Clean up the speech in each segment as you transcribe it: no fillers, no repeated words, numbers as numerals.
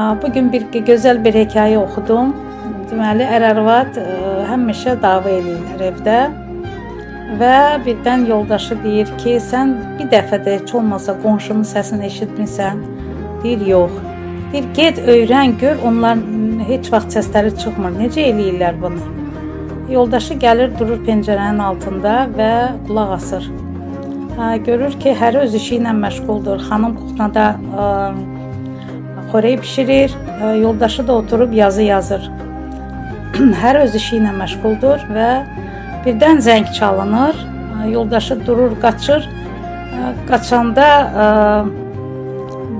Bugün bir gözəl bir hekayə oxudum. Deməli, ər-arvad həmişə dava eləyirlər evdə. Və birdən yoldaşı deyir ki, sən bir dəfə də heç olmasa qonşunun səsini eşitmisən? Deyir, yox. Deyir, get öyrən, gör, onlar heç vaxt səsləri çıxmır. Necə eləyirlər bunu? Yoldaşı gəlir, durur pəncərənin altında və qulaq asır. Hə, görür ki, hər öz işi ilə məşğuldur. Xanım kuxnada xörək bişirir, yoldaşı da oturub yazı yazır. Hər öz işi ilə məşğuldur və birdən zəng çalınır. Yoldaşı durur, qaçır. Qaçanda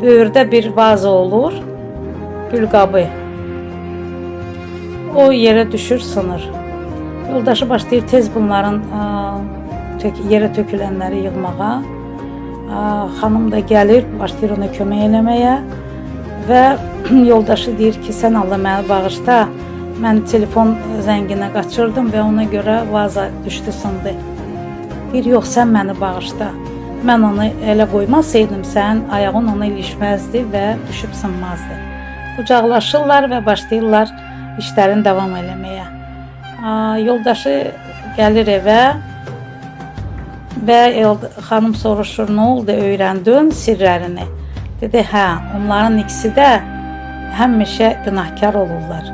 böyürdə bir vaza olur, gülqabı. O yerə düşür, sınır. Yoldaşı başlayır tez bunların yerə tökülənləri yığmağa. Xanım da gəlir, başlayır ona kömək eləməyə və yoldaşı deyir ki, sən Allah məni bağışla, mən telefon zənginə qaçırdım və ona görə vaza düşdü, sındı. Deyir, yox, sən məni bağışla. Mən onu elə qoymasaydım, sənin ayağın ona ilişməzdi və düşüb sınmazdı. Qucaqlaşırlar və başlayırlar işlərini davam eləməyə. Yoldaşı gəlir evə və xanım soruşur, nə oldu, öyrəndin sirlərini? Dedi, hə, onların ikisi də həmişə günahkar olurlar.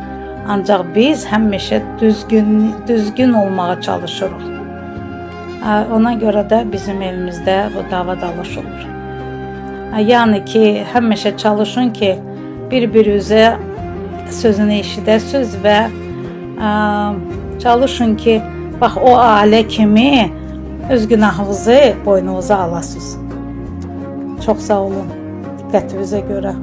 Ancaq biz həmişə düzgün olmağa çalışırıq. Ona görə də bizim evimizdə bu dava dalaş olur. Yəni ki, həmişə çalışın ki, bir-birinizə sözünü eşidəsiniz və çalışın ki, bax o ailə kimi öz günahınızı boynunuza alasınız. Çox sağ olun diqqətinizə görə.